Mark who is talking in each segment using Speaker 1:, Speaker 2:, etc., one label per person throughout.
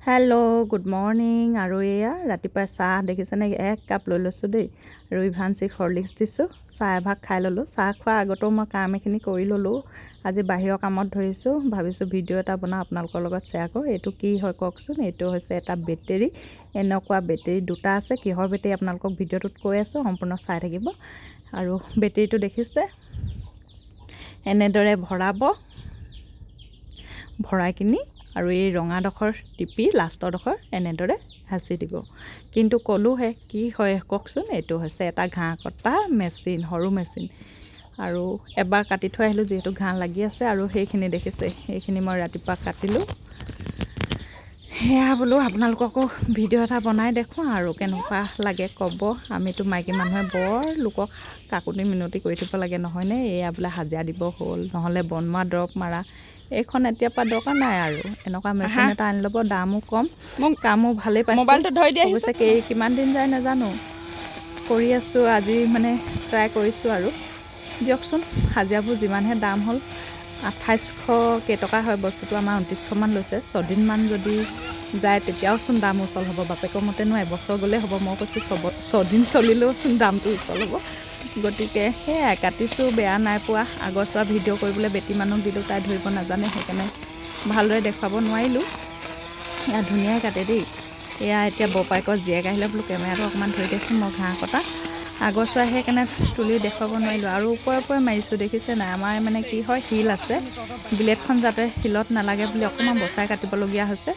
Speaker 1: Hello', good morning. আৰু এয়া ৰাতিপুৱা চাহ দেখিছেনে, এক কাপ লৈ লৈছোঁ দেই। আৰু ইভানচিক হৰলিক্স দিছোঁ। চাহ এভাগ খাই ল'লোঁ। চাহ খোৱাৰ আগতেও মই কাম এইখিনি কৰি ল'লোঁ। আজি বাহিৰৰ কামত ধৰিছোঁ। ভাবিছোঁ ভিডিঅ' এটা বনাওঁ, আপোনালোকৰ লগত শ্বেয়াৰ কৰোঁ। এইটো কি হয় কওকচোন? এইটো হৈছে এটা বেটেৰী। এনেকুৱা বেটেৰী দুটা আছে। কিহৰ বেটেৰী আপোনালোকক ভিডিঅ'টোত কৈ আছোঁ, সম্পূৰ্ণ চাই থাকিব। আৰু বেটেৰীটো দেখিছে, এনেদৰে ভৰাব, ভৰাই কিনি আৰু এই ৰঙাডোখৰ টিপি লাষ্টৰডোখৰ এনেদৰে হেঁচি দিব। কিন্তু ক'লোহে, কি হয় কওকচোন? এইটো হৈছে এটা ঘাঁহ কটা মেচিন, সৰু মেচিন। আৰু এবাৰ কাটি থৈ আহিলোঁ, যিহেতু ঘাঁহ লাগি আছে। আৰু সেইখিনি দেখিছে, সেইখিনি মই ৰাতিপুৱা কাটিলোঁ। সেয়া বোলো আপোনালোককো ভিডিঅ' এটা বনাই দেখুৱাওঁ আৰু কেনেকুৱা লাগে ক'ব। আমিতো মাইকী মানুহে বৰ লোকক কাকুতি মিনতি কৰি থাকিব লাগে, নহয়নে? এয়া বোলে হাজিৰা দিব হ'ল, নহ'লে বন মৰা দৰৱ মাৰা। এইখন এতিয়াৰ পৰা দৰকাৰ নাই আৰু এনেকুৱা মেচিন এটা আনি ল'ব। দামো কম, কামো ভালেই পাইছোঁ।
Speaker 2: মোবাইলটো ধৰি দিয়া।
Speaker 1: অৱশ্যে কিমান দিন যায় নাজানো, কৰি আছোঁ। আজি মানে ট্ৰাই কৰিছোঁ আৰু দিয়কচোন। হাজিৰাবোৰ যিমানহে দাম হ'ল, 2800 কেইটকা হয় বস্তুটো, আমাৰ 2900মান লৈছে। ছদিনমান যদি যায় তেতিয়াওচোন দাম উচল হ'ব। বাপেকৰ মতেনো এবছৰ গ'লেই হ'ব। মই কৈছোঁ ছদিন চলিলেওচোন দামটো উচল হ'ব। গতিকে সেয়াই কাটিছোঁ, বেয়া নাই পোৱা। আগৰ চোৱা ভিডিঅ' কৰিবলৈ বেটি মানুহক দিলোঁ, তাই ধৰিব নাজানে, সেইকাৰণে ভালদৰে দেখুৱাব নোৱাৰিলোঁ। এয়া ধুনীয়াই কাটে দেই। এয়া এতিয়া বৰপাইকৰ জীয়েক আহিলে, বোলো কেমেৰাটো অকণমান ধৰি দেচোন মই ঘাঁহ কটা। আগৰ চোৱা সেইকাৰণে তুলি দেখুৱাব নোৱাৰিলোঁ আৰু ওপৰে ওপৰে মাৰিছোঁ, দেখিছে নাই? আমাৰ মানে কি হয়, শিল আছে, বিলেটখন যাতে শিলত নালাগে বুলি অকণমান বচাই কাটিবলগীয়া হৈছে।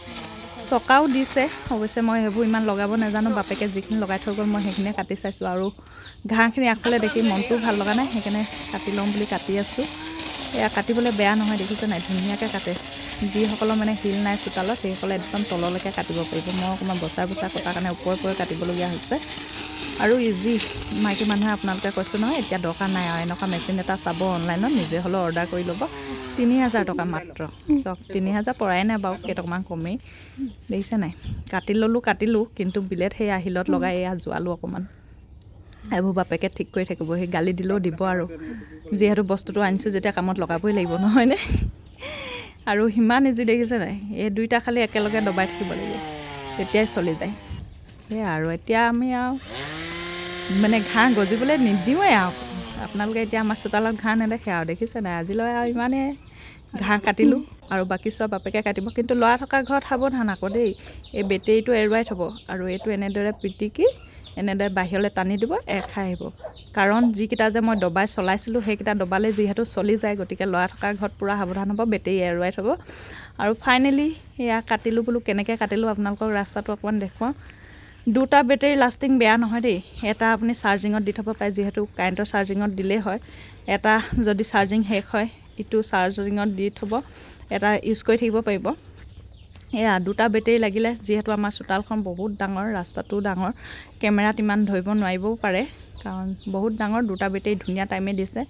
Speaker 1: চকাও দিছে অৱশ্যে, মই সেইবোৰ ইমান লগাব নাজানো। বাপেকে যিখিনি লগাই থৈ গ'ল, মই সেইখিনিয়ে কাটি চাইছোঁ। আৰু ঘাঁহখিনি আগফালে দেখি মনটোও ভাল লগা নাই, সেইকাৰণে কাটি ল'ম বুলি কাটি আছোঁ। এয়া কাটিবলৈ বেয়া নহয়, দেখিছে নাই? ধুনীয়াকৈ কাটে। যিসকলৰ মানে শিল নাই চোতালত, সেইসকলে একদম তললৈকে কাটিব পাৰিব। মই অকণমান বচাই বচাই কটাৰ কাৰণে ওপৰে ওপৰে কাটিবলগীয়া হৈছে। আৰু ইজি, মাইকী মানুহে আপোনালোকে কৈছোঁ নহয়, এতিয়া দৰকাৰ নাই আৰু এনেকুৱা মেচিন এটা চাব অনলাইনত, নিজে হ'লেও অৰ্ডাৰ কৰি ল'ব। 3000 টকা মাত্ৰ চাওক। 3000 পৰাই নাই বাৰু, কেইটকামান কমেই। দেখিছে নাই? কাটি ল'লোঁ, কাটিলোঁ, কিন্তু বিলেট সেই শিলত লগাই এয়া জোৱালোঁ অকণমান। এইবোৰ বাপেকে ঠিক কৰি থাকিব, সেই গালি দিলেও দিব আৰু যিহেতু বস্তুটো আনিছোঁ যেতিয়া কামত লগাবই লাগিব, নহয়নে? আৰু সিমান ইজি, দেখিছে নাই? এই দুইটা খালি একেলগে দবাই থাকিব লাগিব, তেতিয়াই চলি যায়। সেয়া আৰু এতিয়া আমি আৰু মানে ঘাঁহ গজিবলৈ নিদিওঁৱেই আৰু। আপোনালোকে এতিয়া আমাৰ চোতালত ঘাঁহ নেদেখে আৰু, দেখিছে নাই? আজিলৈ আৰু ইমানেই ঘাঁহ কাটিলোঁ আৰু বাকী চোৱা বাপেকে কাটিব। কিন্তু ল'ৰা থকা ঘৰত সাৱধান আকৌ দেই। এই বেটেৰীটো এৰুৱাই থ'ব আৰু এইটো এনেদৰে পিটিকি এনেদৰে বাহিৰলৈ টানি দিব, এৰ খাই আহিব। কাৰণ যিকেইটা যে মই দবাই চলাইছিলোঁ, সেইকেইটা দবালে যিহেতু চলি যায়। গতিকে ল'ৰা থকা ঘৰত পূৰা সাৱধান হ'ব, বেটেৰী এৰুৱাই থ'ব। আৰু ফাইনেলি এয়া কাটিলোঁ। বোলো কেনেকৈ কাটিলোঁ আপোনালোকক ৰাস্তাটো অকণমান দেখুৱাওঁ। দুটা বেটেৰী লাষ্টিং বেয়া নহয় দেই। এটা আপুনি চাৰ্জিঙত দি থ'ব পাৰে, যিহেতু কাৰেণ্টৰ চাৰ্জিঙত দিলেই হয়। এটা যদি চাৰ্জিং শেষ হয়, ইটো চাৰ্জিঙত দি থ'ব, এটা ইউজ কৰি থাকিব পাৰিব। এয়া দুটা বেটেৰী লাগিলে, যিহেতু আমাৰ চোতালখন বহুত ডাঙৰ, ৰাস্তাটোও ডাঙৰ, কেমেৰাত ইমান ধৰিব নোৱাৰিবও পাৰে, কাৰণ বহুত ডাঙৰ। দুটা বেটেৰী ধুনীয়া টাইমে দিছে।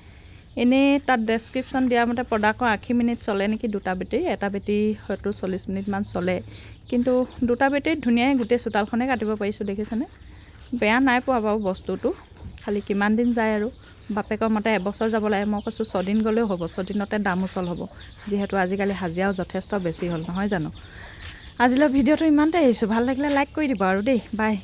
Speaker 1: এনেই তাত ডেছক্ৰিপশ্যন দিয়া মতে প্ৰডাক্টৰ 80 মিনিট চলে নেকি দুটা বেটেৰী, এটা বেটেৰী হয়তো 40 মিনিটমান চলে। কিন্তু দুটা বেটেৰীত ধুনীয়াই গোটেই চোতালখনেই কাটিব পাৰিছোঁ, দেখিছেনে? বেয়া নাই পোৱা বাৰু বস্তুটো, খালি কিমান দিন যায় আৰু। বাপেকৰ মতে এবছৰ যাব লাগে। মই কৈছোঁ ছদিন গ'লেও হ'ব, ছদিনতে দাম উচল হ'ব, যিহেতু আজিকালি হাজিৰাও যথেষ্ট বেছি হ'ল, নহয় জানো? আজিলৈ ভিডিঅ'টো ইমানতে আহিছোঁ। ভাল লাগিলে লাইক কৰি দিব আৰু দেই। বাই।